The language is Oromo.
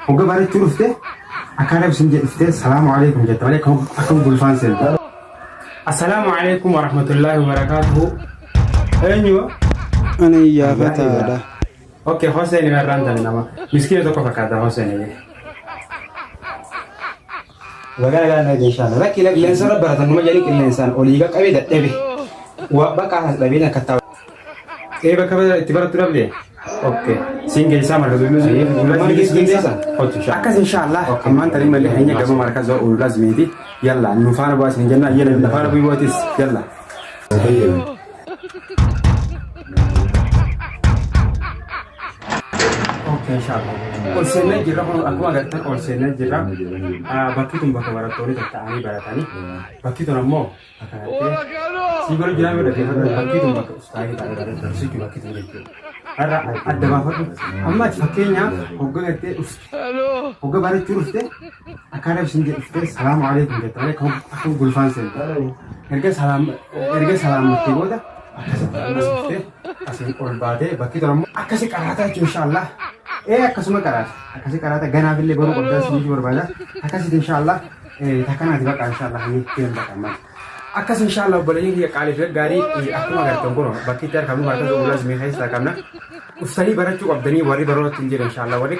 Hogga barachuu dhufte akkaataa isin jedhuftee salaamu alaikum jette malee akka gulfaan seente. Assalaamu alaikum warahmatullaahi wabarakaatuhu. Eenyu? Ani iyyaafataadha. Okay, Hoseen irraan tane nama. Miskiina tokko fakkaata Hoseen. Baga nagaan dhagee inshallah. Lakki lakki qilleensa irra baratan numa jedhanii qilleensaan olii qaqqabee dadhabe. Waa bakka as dhabee akka taa'u. Ee bakka itti barattu dhabde? Okay. Siin geessaa markaza Maal geessuu dandeessaa? Akkas inshallah. Ammaan tarii malee hanya gama markaza ulul azmiiti. Yalla nu faana bu'aa isin jenna. Yalla nu faana bu'ii bootis. Yalla. Okay inshallah. Ol seennee jirra kun akkuma agartan ol seennee jirra. Bakki tun bakka barattoonni tatta'anii baratanii. Bakki tun ammoo bakka gartee sii godhu jiraa yoo dhaggeeffadhu bakki tun bakka ustaazii ta'anii baratan sichu bakki tun jechuudha. Har'a adda baafadhu. Amma ati fakkeenyaaf hogga gartee dhufte hogga barachuu dhufte akkaataa isin jedhuftee salaamu alaikum jette malee akka gulfaan seente. Erga salaam erga salaammattee booda akkasitti ammas dhuftee asiin ol baatee bakki tun ammoo akkasi qaraataa jechuun inshaallah. Ee akkasuma qaraata akkasi qaraata ganaaf illee baruu qabdaa isin jechuu barbaada. Akkasitti inshaallah takkanaati baqa inshaallah ni deem baqa amma. Akkas inshaallah obboleeyyan kiyya qaalii fi gaarii akkuma agartan kun bakki itti argamnu markaza ulul azmii keessaa qabna. Dhuftanii barachuu qabdanii warri barnoota hin jiran inshaallah warri.